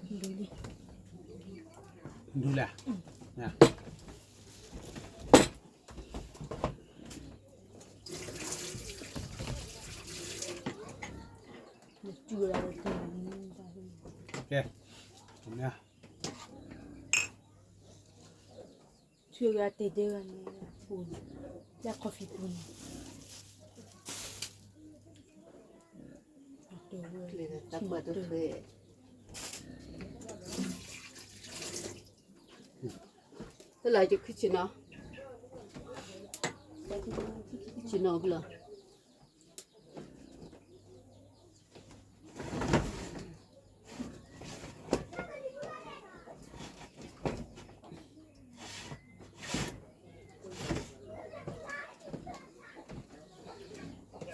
ဒူလၢ, ကဲ, ဆူဂၤတဲဒဲဂၤန့ၣ်, ပူၤန့ၣ်, လၢ coffee ပူၤန့ၣ်, တၢ်ပၢၢ်တၢ်ဃဲ, တလၢယခုဆ့ၣ်နီၤ, ခုဆ့ၣ်နီၤကလီၤ.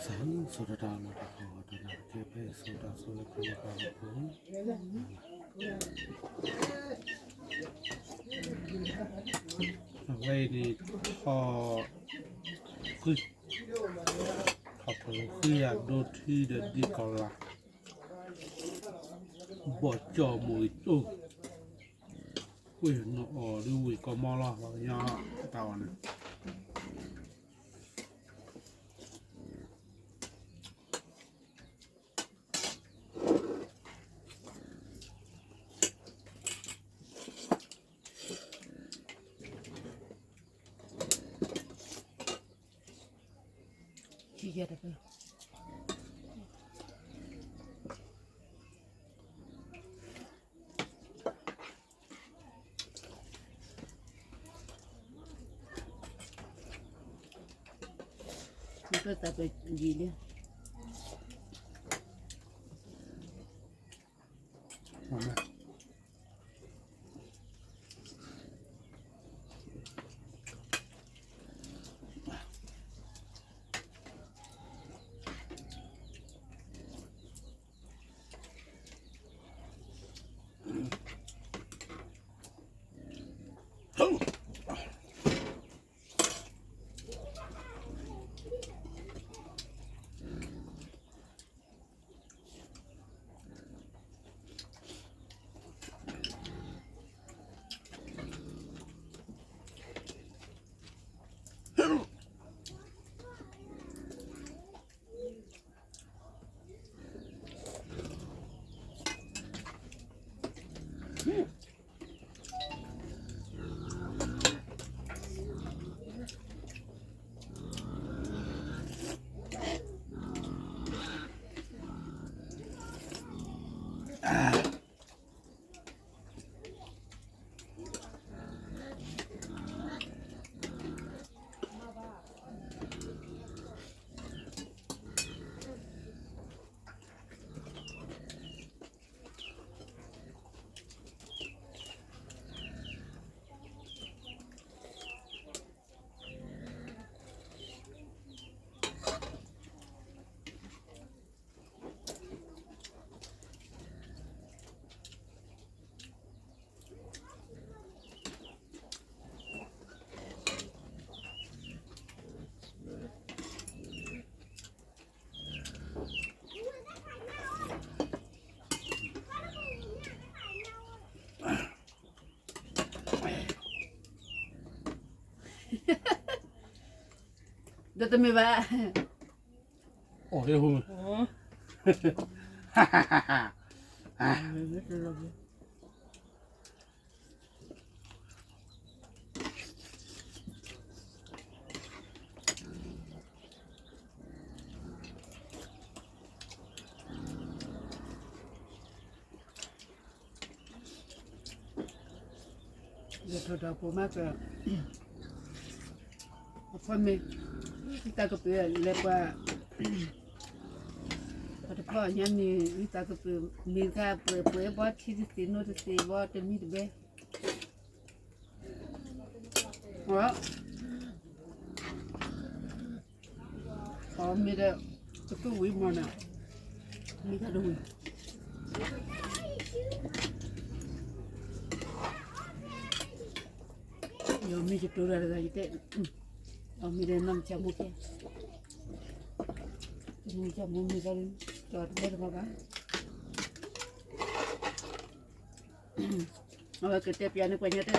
သးစီၤတၢ်လီၢ်တၢ်ခီၣ်တၢ်နၢ်ကဲဖဲအံၤ စီၤတၢ်ဆိလၢခရံာ်အပူၤ, အဝဲအံၤန့ၣ် ထီၣ်, ဃု, ထီၣ်ပဃုယၤဒိထံဒီးဒ်ကီၢ်လၢ်, ဘီၣ်ကၠီၣ်မိၢ်ဂ့ၤတိၢ်, ဝ့ၢ်နီၢ်အီၣ်ဒ်ဝ့ၢ်ကီၢ်မီလီၤ ပှၤကညီတၢ်အီၣ်န့ၣ် ဒီးတမ့ၢ်ဘၣ်. အိၣ်ဟ့ၣ်ဟူး. ယထီၣ်ဒီးဖိမးက, အဖီမ့ၢ်, တၢ်ကပၢၤလဲၤပှၤ, ပှၤတဖီၣ်ညါန့ၣ် တၢ်ကပၢၤမ့ၢ်တၢ်ပှဲၤပှဲၤ ဘီထံတသ့ၣ်နိတသ့ၣ် ဘီတမံတဘဲ, အီၤမ့ၢ်ဒီး ကသူဝံၤမီၢ်န့ၣ်, မ့ၢ်တၢ်တဝံၤ, ယမ့ၢ်ယတိၤတၢ်တဂၤယတဲ, အီၤမ့ၢ်ဒီးနီၢ်မုၢ်ကၠၢ်မိၢ်ကဲ, နီၢ်မုၢ်ကၠၢ်မိၢ်မ့ၢ်တၢ်လၢ ကၠီတဘဲတဘီဘၣ်. အဝဲကတဲပျးန့ၣ်ပှၤညီတဲ,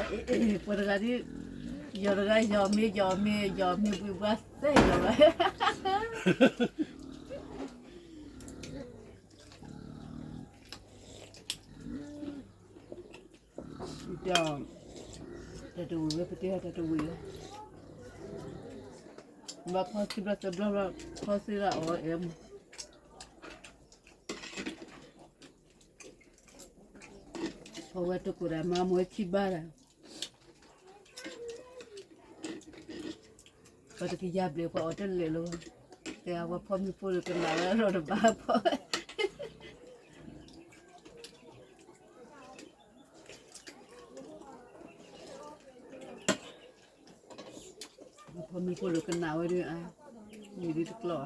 ပှၤတဂၤဒ်, ယီၤတဂၤယီၤမ့ၢ်ယီၤမ့ၢ်ယီၤမ့ၢ်ဘှံးဘှါသဲယီၤဘၣ်. တၢ်တဝံၤဝဲ ပတဲတၢ်တဝံၤလီၤ. ဘၣ်ဖီသံဘျီသၢဘျီဘျီ ဖီသံလၢအီၤအဲၣ်မး, ဖီဝဲတကိးဒၣ်မၤမ့ၢ်ဝဲခံဘၣ်ဒၣ်, ပှၤတကယၤဘျဲၣ်ပှၤအီၣ်တလဲာ်လီၤ, တဲအဝဲဖီမ့ၢ်ဖိဒီးကနၣ်ဝဲလီၤတဘၣ်ဖီ ဖီမ့ၢ်ဖိလၢကနၣ်ဝဲဒၣ်, မ့ၢ်ဒ်တကျီၢ်ဧါ,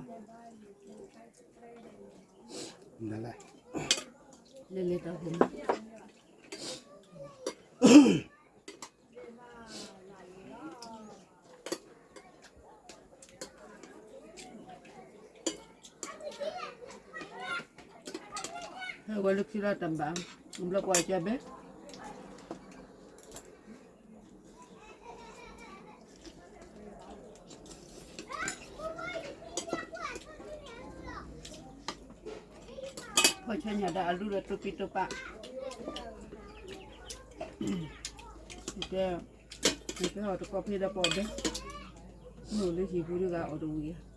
လဲၤလဲၤတၢ်ဖိမး, ဟဲဝဲလၢခံလၢတၢ်ဘၣ်, ဘျီပှၤကဘဲ ဖီၣ်ဆၢညါဒီးအလူဒီးတိပံတိပၢ်, တဲ, တဲအီၤတကီၢ်ဖဲဒီးပီၣ်ဘဲ, မ့ၢ်အိၣ်လၢဟံၣ်ပူၤတဂၤအီၣ်တဝံၤဧါ.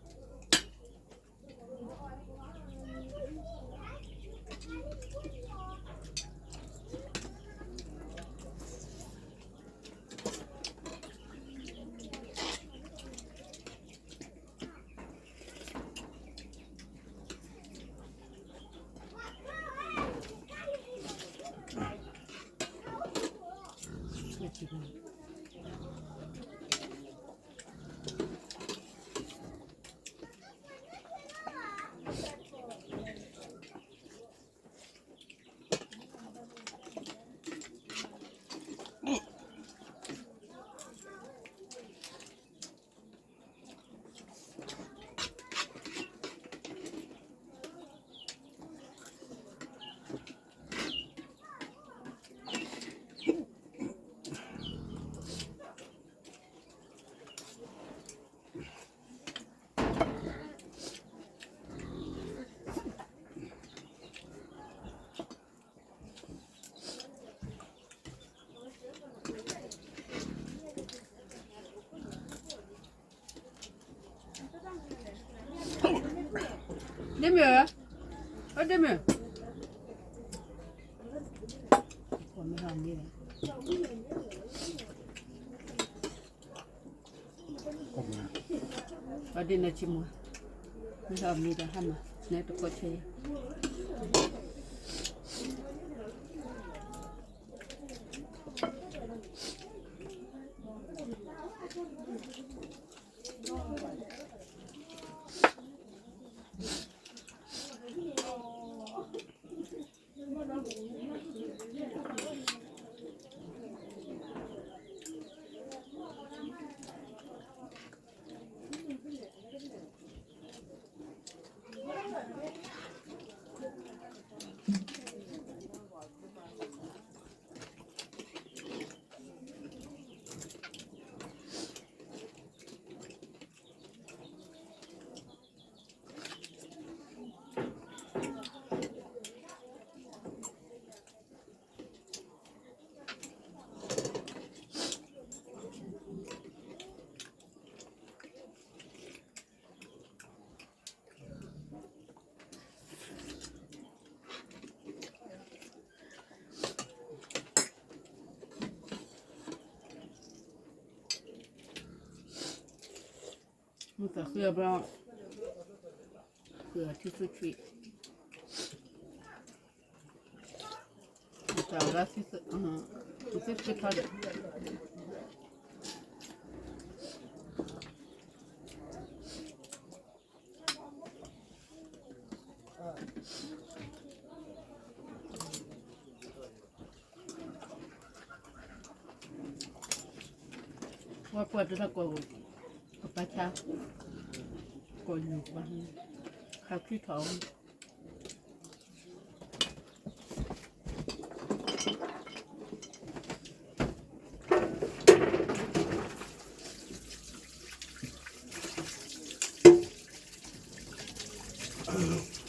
ဒ့မုၣ်, အိၣ်ဒ့မုၣ်, အဒ့နဆိကမိၣ်, မ့ၢ်ဟးမံဒီးဟါမၢ်, နဲတကိးဆၢယၤ မ့ၢ်သးဃ့အဘျီ, ဃ့အထံဆူၣ်ဆံး, မ့ၢ်သးရၣ်ဆံးဆံး, မ့ၢ်သ့ၣ်ဆံးထီၣ်ဒီး ပှၤပှၤတၢ်ကိး, ကပာ်ဆါ, ကိးညိၣ်ပှၤ, ခးခံထီၣ်, အ